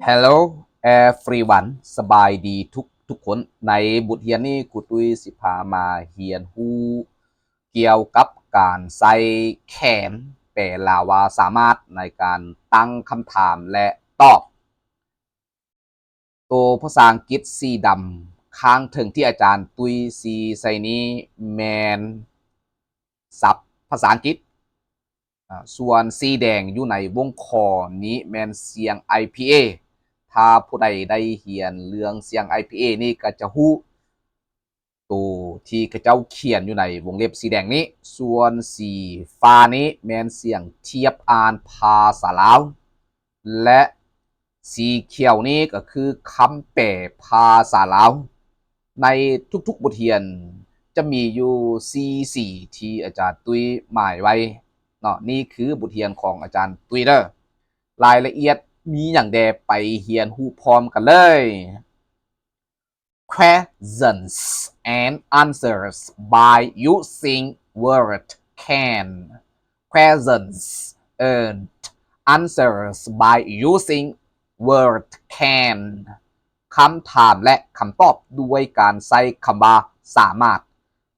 Hello everyone ສະບາຍດີທຸກໆຄົນ. ໃນບົດຮຽນນີ້ ຄູຕຸ້ຍຊິພາມາຮຽນຮູ້ກ່ຽວກັບການໃຊ້ can ແປລາວວ່າສາມາດ ໃນການຕັ້ງຄຳຖາມ ແລະ ຕອບ. ໂຕພາສາອັງກິດສີດຳຂ້າງເທິງທີ່ອາຈານຕຸ້ຍຊີ້ໃສ່ນີ້ແມ່ນສັບພາສາອັງກິດ. ອາ ສ່ວນສີແດງຢູ່ໃນວົງຄໍນີ້ແມ່ນສຽງ IPA. ຖ້າຜູ້ໃດໄດ້ຮຽນເລື່ອງສຽງ IPA ນີ້ກໍຈະຮູ້ໂຕທີ່ເຂົາເຈົ້າຂຽນຢູ່ໃນວົງເລັບສີແດງນີ້. ສ່ວນສີຟ້ານີ້ແມ່ນສຽງທຽບອ່ານພາສາລາວ. ແລະ ສີຂຽວນີ້ກໍຄືຄຳແປພາສາລາວ. ໃນທຸກໆບົດຮຽນຈະມີຢູ່ສີ່ສີທີ່ອາຈານຕຸ້ຍໝາຍໄວ້ເນາະ. ນີ້ຄືບົດຮຽນຂອງອາຈານຕຸ້ຍເດີ. ລາຍລະອຽດມີຫຍັງແດ່ ໄປຮຽນຮູ້ພ້ອມກັນເລີຍ. Questions and answers by using word can. Questions and answers by using word can. ຄຳຖາມ ແລະ ຄຳຕອບ ດ້ວຍການໃຊ້ຄຳວ່າສາມາດ.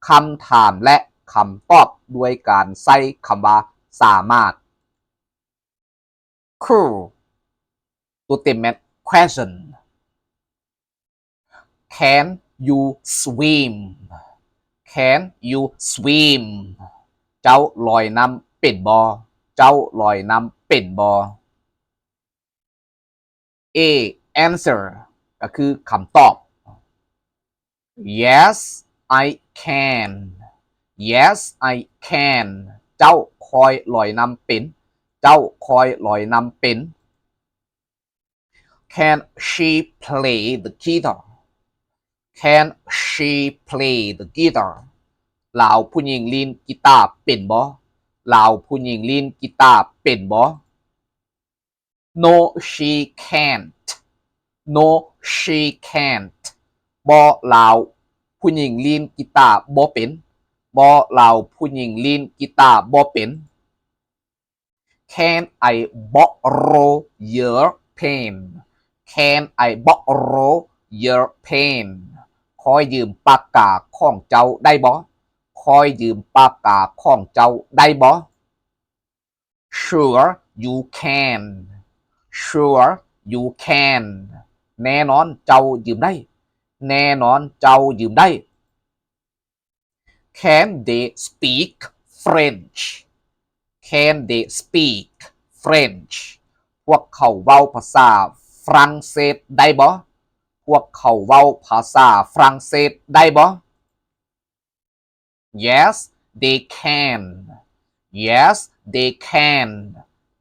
ຄຳຖາມ ແລະ ຄຳຕອບ ດ້ວຍການໃຊ້ຄຳວ່າສາມາດ. Cool. ຕົວເຕັມແມ່ນ question. Can you swim? Can you swim? ເຈົ້າລອຍນ້ຳເປັນບໍ່? ເຈົ້າລອຍນ້ຳເປັນບໍ່? A, answer ກໍຄືຄຳຕອບ. Yes, I can. Yes, I can. ເຈົ້າ ຂ້ອຍລອຍນ້ຳເປັນ. ເຈົ້າ ຂ້ອຍລອຍນ້ຳເປັນ. Can she play the guitar? Can she play the guitar? ລາວຜູ້ຍິງຫຼິ້ນກີຕາເປັນບໍ່? ລາວຜູ້ຍິງຫຼິ້ນກີຕາເປັນບໍ່? No, she can't. No, she can't. ບໍ່, ລາວຜູ້ຍິງຫຼິ້ນກີຕາບໍ່ເປັນ. ບໍ່, ລາວຜູ້ຍິງຫຼິ້ນກີຕາບໍ່ເປັນ. Can I borrow your pen? Can I borrow your pen? ຂໍຢືມປາກກາຂອງເຈົ້າໄດ້ບໍ່? ຂໍຢືມປາກກາຂອງເຈົ້າໄດ້ບໍ່? Sure you can. Sure you can. ແນ່ນອນເຈົ້າຢືມໄດ້. ແນ່ນອນເຈົ້າຢືມໄດ້. Can they speak French? Can they speak French? ພວກເຂົາເວົ້າພາສາຝຣັ່ງເສດໄດ້ບໍ່? ພວກເຂົາເວົ້າພາສາຝຣັ່ງເສດໄດ້ບໍ່? Yes, they can. Yes, they can.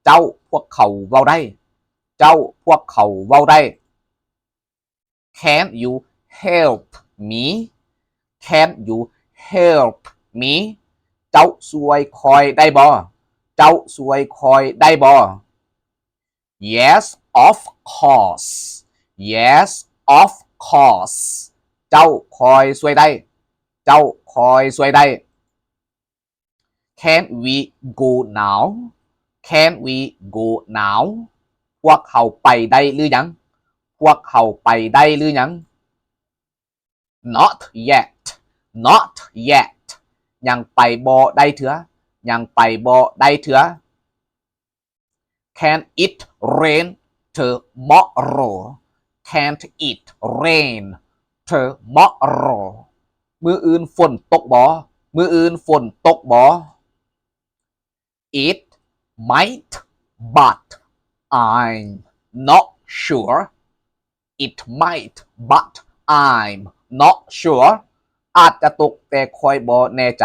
ເຈົ້າ, ພວກເຂົາເວົ້າໄດ້. ເຈົ້າ, ພວກເຂົາເວົ້າໄດ້. Can you help me? Can you help me? ເຈົ້າຊ່ວຍຂ້ອຍໄດ້ບໍ່? ເຈົ້າຊ່ວຍຂ້ອຍໄດ້ບໍ່? Yes, of course. Yes, of course. ເຈົ້າ, ຂ້ອຍຊ່ວຍໄດ້. ເຈົ້າ, ຂ້ອຍຊ່ວຍໄດ້. Can we go now? Can we go now? ພວກເຮົາໄປໄດ້ຫຼືຍັງ? ພວກເຮົາໄປໄດ້ຫຼືຍັງ? Not yet. Not yet. ຍັງໄປບໍ່ໄດ້ເທື່ອ. ຍັງໄປບໍ່ໄດ້ເທື່ອ. Can it rain tomorrow? Can it rain tomorrow? ມື້ອື່ນຝົນຕົກບໍ່? ມື້ອື່ນຝົນຕົກບໍ່? It might, but I'm not sure. It might, but I'm not sure. ອາດຈະຕົກ, ແຕ່ຂ້ອຍບໍ່ແນ່ໃຈ.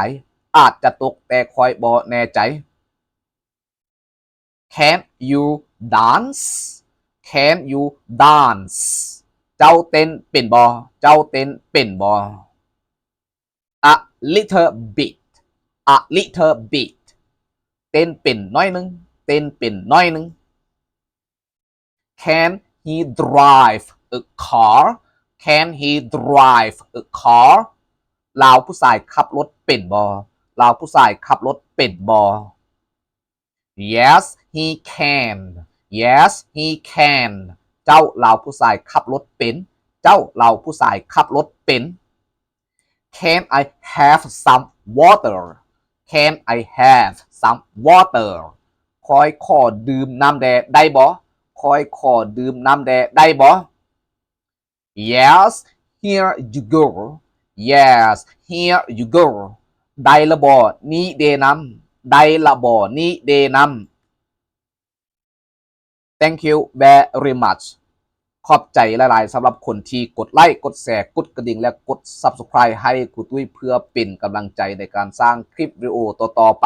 ອາດຈະຕົກ, ແຕ່ຂ້ອຍບໍ່ແນ່ໃຈ. Can you dance? Can you dance? ເຈົ້າເຕັ້ນເປັນບໍ່? ເຈົ້າເຕັ້ນເປັນບໍ່? A little bit. A little bit. ເຕັ້ນເປັນໜ້ອຍໜຶ່ງ. ເຕັ້ນເປັນໜ້ອຍໜຶ່ງ. Can he drive a car? Can he drive a car? ລາວຜູ້ຊາຍຂັບລົດເປັນບໍ່? ລາວຜູ້ຊາຍຂັບລົດເປັນບໍ່? Yes, he can. Yes, he can. ເຈົ້າລາວຜູ້ຊາຍຂັບລົດເປັນ. ເຈົ້າລາວຜູ້ຊາຍຂັບລົດເປັນ. Can I have some water? Can I have some water? ຂ້ອຍຂໍດື່ມນ້ຳແດ່ໄດ້ບໍ່? ຂ້ອຍຂໍດື່ມນ້ຳແດ່ໄດ້ບໍ່? Yes, here you go. Yes, here you go. ໄດ້ລະບໍ? ນີ້ເດນ້ຳ. ໄດ້ລະບໍ? ນີ້ເດນ້ຳ. Thank you very much. ຂອບໃຈຫຼາຍໆ ສຳລັບຄົນທີ່ກົດໄລ້ ກົດແຊ ກົດກະດິ່ງ ແລະ ກົດ Subscribe ໃຫ້ຄູຕຸ້ຍ ເພື່ອເປັນກຳລັງໃຈໃນການສ້າງຄລິບວິດີໂອຕໍ່ໆໄປ.